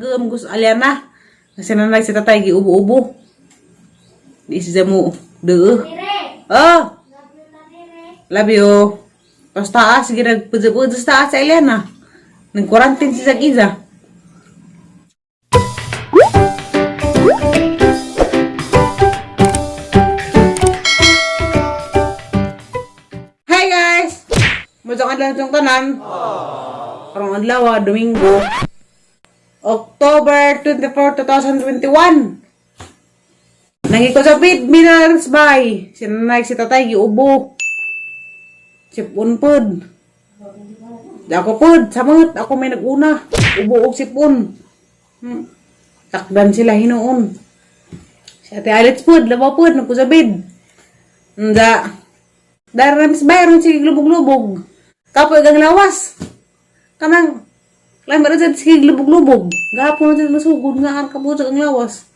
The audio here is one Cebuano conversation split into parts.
Gum gusto Aliana. Kasi nanay si tatay giubo-ubo. Di siya mo de. Oh. Love you. Tapos taas, sige nagpudyo-pudyo sa taas sa Eliana. Nag-quarantine si Zagiza. Hi guys! Mujang adlaw itong tanan. Karong adlaw, Domingo. October 24, 2021. Nangiko sa bid, minars bay. Sinanay si tatay, giubo. Sipon pod. Di ako pod, samot, ako may naguna. Ubo og sipon. Takdan sila hinuon. Si Ate Alex pod, labaw pod, nagkusabid. Nda. Daramis bayron sige lubog-lubog. Kapoy gang lawas. Kanang lamar sa sige lubog-lubog. Gahapon na masugod nga ang kapo sa gang lawas.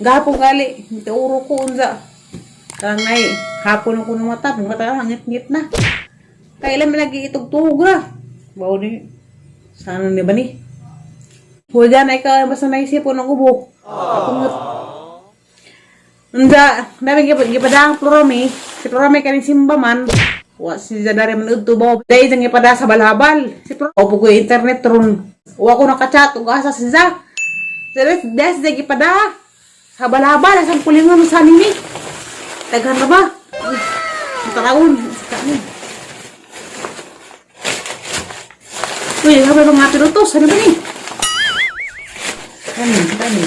Gahapon gali, uro ko unsa. Kanang hapon ako ng mata, mata ngit-ngit na. Kailan man lagi itugtug ra. Bao ni. Sana ni ba ni? Huwag na ikaw basta naisipon ng ubo. Ako ngut. Unsa, dami gipadang Plurami. Si Plurami kaning simba man. Wa si Zadari man udto ba. Dahil dyan gipada sa balhabal. Si Plurami, opo ko yung internet ron. Wa ko nakachat ug asa si Za. Dahil dahil gipada sa balhabal asang pulingon sa nini. Daghan na ba? Uy, ang tarawon sa kani. Uy, habang mga pinutos, ano ba ni? Kani, kani.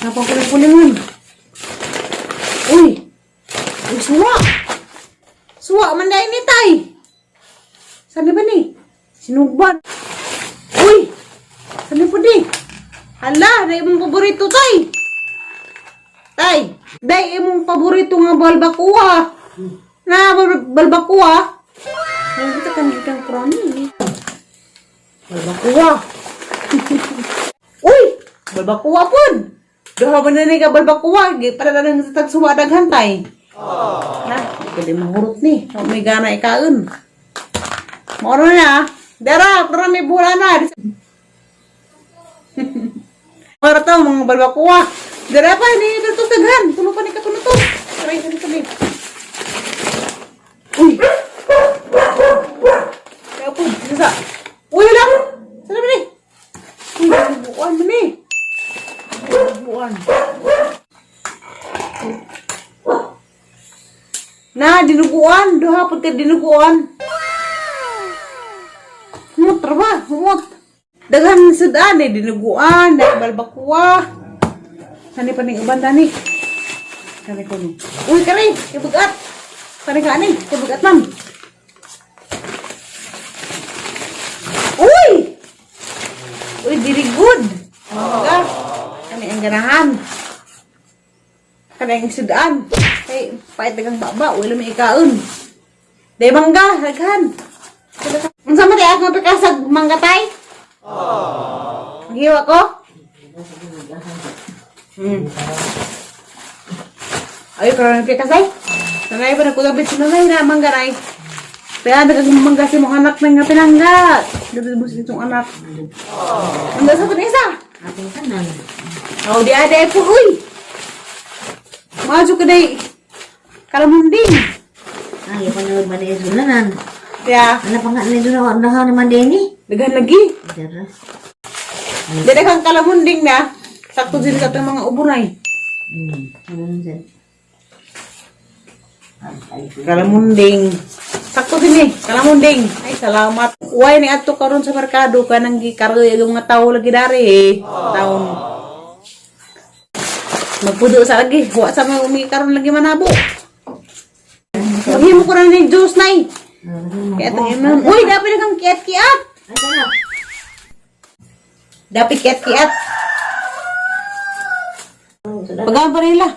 Napang kuling-kulingon. Uy! Uy, suwa! Suwa man dahil ni tay! Saan ba ni? Sinugban. Uy! Saan po ni? Hala, na imong paborito tay! Tay! Day imong paborito nga balbakuha! Na, balbakuha! Ay, ito kani ikang kroni. Balbakuha! Uy! Balbakuha pun! Duha ba na ni ka balbakuha? Para na lang sa tagsuwa daghan tay. Na, di mahurot ni. Wa may gana ikaon. Moro na. Dara, pero may bula na. Moro to, mga balbakuha. Dara pa, ni dito daghan. Puno pa ni katuno to. Aray, dito tabi. Uy! Kaya po, sa. Uy, lang! Sana ba ni? Uy, bukuan mo ni. Bukuan. Na, dinuguan. Duha po ka dinuguan. Humot, ba? Humot. Daghan sudan eh, dinuguan, dahil balbakwa. Sani pa ning uban dani. Kani ko ni. Uy, kani, kibugat. Kani ka ani, kibugat man. Uy! Uy, very good. Ga. Kani ang ganahan. Kani ang sudan. Kay pait dagang baba, wala may ikaon. Day mangga, daghan. Unsa man di ako pikasag mangga tay? Giwa ko? Ay, karon pikasay. Nanay ba nagkulabit si nanay na mangga nay. Kaya nagagmangga mangga si mong anak na nga pinangga. Dito mo si itong anak. Ang sa isa. Ating tanan. Oh, di ada po, uy. Maju ka day. Kalamunding. Ay, ako na ba na sulanan. Kaya, Ano pa nga na doon ang nahaw ni Mandeni? daghan lagi. Dara. Di kang kalamunding na. Sakto din sa itong mga ubunay. Ano nun sir? Ay, Kalamunding. Sakto din eh. Kalamunding. Ay, salamat. Uy, ni adto karon sa merkado ka nang gikaroy yung nga tao lagi dari eh. Taon. Magpudo sa lagi. Wa sa mga umi karon lagi manabo. Maghimo ko na ni juice nay. Kaya tayo na. Uy, dapat na kang kiat-kiat. Ay, sarap. Dapat kiat-kiat. Pagkaan pa nila.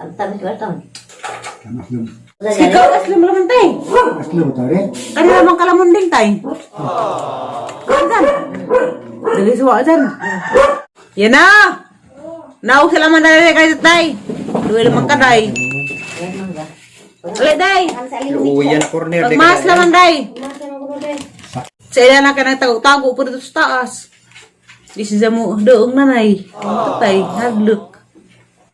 Ang tamis ba ito? Aslo. Ikaw, asli mo naman tay. Aslo ba tayo? Ano naman kalamunding tay? Dyan. Dali suwa dyan. Yan na! Naog sila man dali kay tay. Duwi naman ka day. Ayan, mangga. Uli day. Ang sa aling Uwi yan corner. Pagmas laman day. Sa ila na ka nagtago-tago po dito sa taas. Di siya mo, doong nanay. Tatay, hadlok.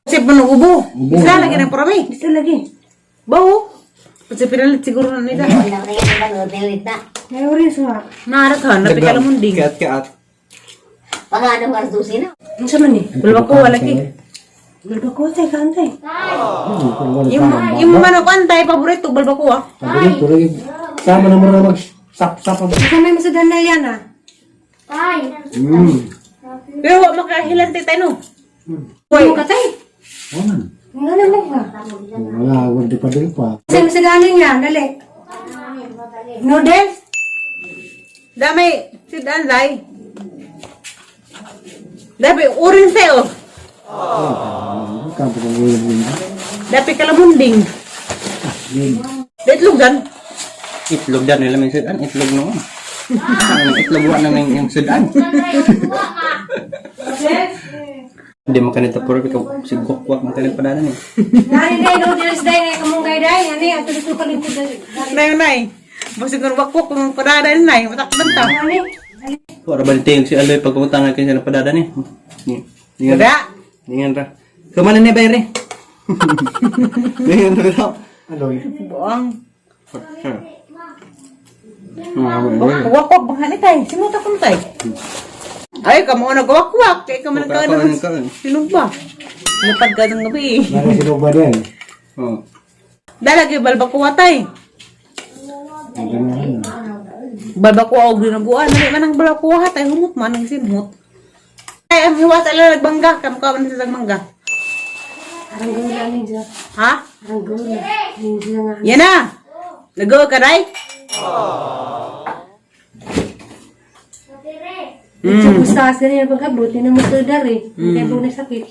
Kasi panuubo. Ubo. Isla lagi ng parami. Gusto lagi. Bawo. Kasi pinalit siguro na nila. Wala na yan ba hotel na. May orange wa. Narathan, napikala munding. Kaat kaat. Pagano alas 12 na. Unsa man ni? Balbacoa lagi. Balbacoa tay kaantay. Yung, yung manok antay, paborito, balbacoa. Paborito lagi. Sama naman na mag sap-sap ang. Unsa may masudan na yan ah? Hmm. Pero wa makahilan tayo no. Uy, ka tay. Wala. Nga na mo ka. Wala, wala pa din pa. Unsa may masudan niya? Dali. Noodles? Damay, si Danlay. Dapi, orange tayo. Kampo ko ulam yun. Dapi kalamunding. Yun. Itlog dan. Itlog dan nila may sudan. Itlog noon. Ang itlog wa na may yung sudan. Hindi mo kanita puro ikaw sigok wak mo kanita padanan eh. Nani day noodles day ngay kamunggay day. Ani ato dito kalingkod day. Nay, nay. Basta kung wakwak kung padada nay, matakban ta. Ani. Wala ba tingog si Aloy pag pumunta nga kayo sa padadan eh. Ni. Ningan. Wala. Ningan ra. Kumana ni bayre. Ningan ra daw. Aloy. Buang. Sure. Wakwak bang hani tay? Sinuta ko tay. Ay, kamo na gawakwak. Kay kamo nang Kaon, kaon. kaon. Sino ba? Napad ka ng gabi. Nara sila ba din? Oh. Dalagi balbakuwa tay. Ang ganahan na. Balbakuwa og ginaguan. Dali man ang balbakuwa tay humot man ang simhot. Ay, ang hiwas ala nagbangga. Kamo ka man sa mangga. Arang gula ni dyan. Ha? Arang gula. Ni dyan nga. Yan na. Nag-go ka day? Mm. Gusto sa niya pagabot ni mo sudar eh. Kay mo na sakit.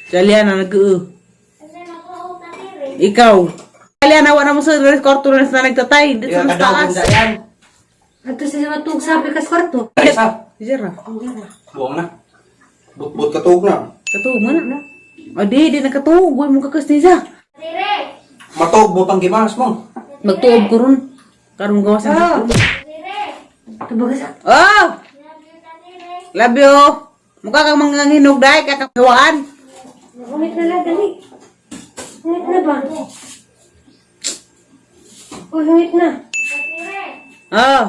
Dalian na nag-go. Ikaw. Dalian na wala mo sa kwarto na sa nagtatay. Dito sa taas. Ato sa matug sa pikas kwarto. Isa. Jera. Buong na. But-but katuog na. Katuog mo na. O di, di nakatuog. Huwag mo kakas niya. Matuog mo pang gimas mo. Magtuog ko ron. Karong gawas ang Oh. Tubaga sa Oh! Love you. Mukha kang mga hinog dahil kakawaan. Ungit na lang, dali. Ungit na ba? Oh, ungit na. Oh.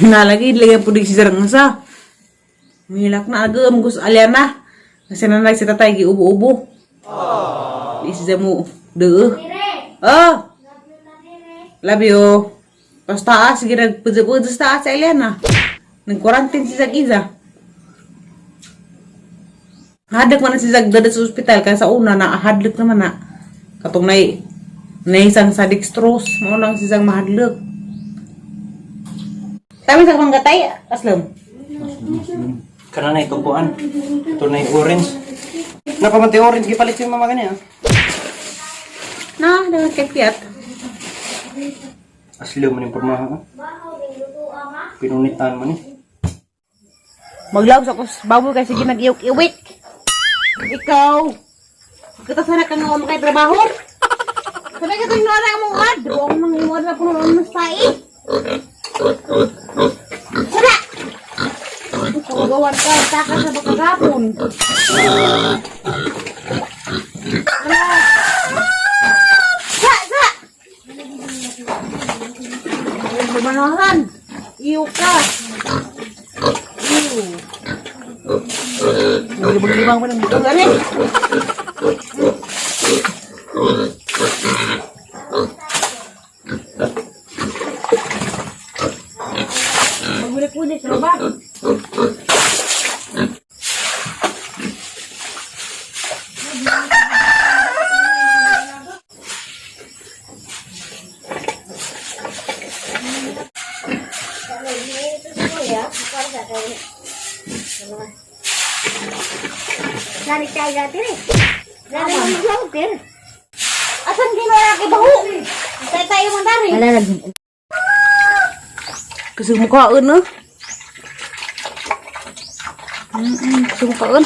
Nalagi lagi po di si Sarang sa. Mihilak na agam gus aliana. Kasi nanay si tatay giubo-ubo. Di siya mo de. Oh. Love you. Tapos taas, sige nagpudyo-pudyo sa taas sa Eliana. Nag-quarantine si Zag Iza. Hadlok man na si Zag dada sa ospital kaya sa una na hadlok naman na. Katong nay naisang sa dextrose, mao lang si Zag mahadlok. Tami sa manggatay, aslam. Kana na itong kuan. Ito na yung orange. Napamante orange gipalit si mama gani ah. Na, dapat kayat. Asli man yung pormaha. ah. Pinunitan man eh. Maglaos ako sa baboy kasi sige nag-iwik-iwik. Ikaw. Kita sana ka nga kay trabaho. Sana ka itong nara mong ad. Huwag nang iwan na puno ng sai. Sana! Kagawan ka, taka sa bakagapon. Sa! Sa! Bumanahan. Iyo ka. Iyo. Maglibang-libang pa ng butong gani. Magulik-ulik, ano ba? Lari tayo dati rin. Lari mo sa Asan ginawa kay baho? Tayo tayo man dari. Wala nag Kasi mukhaan no? Kasi mukhaan.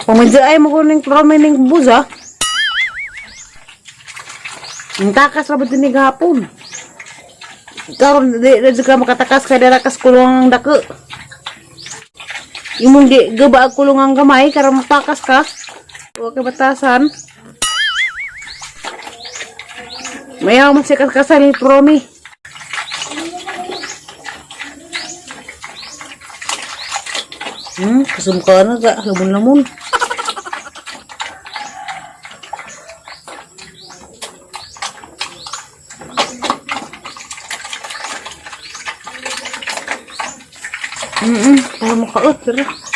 Pamedyo ay mo kuning promining buza. Ang takas ra ba din ni gahapon? Karon di di ka makatakas kay dara kas kulong ang dako. Imong di gaba ang kulong ang gamay karon matakas ka. Wa kay batasan. Mayaw man siya kasal ni Promi. Kasumka na ka, lamon-lamon. Para makaot, pero.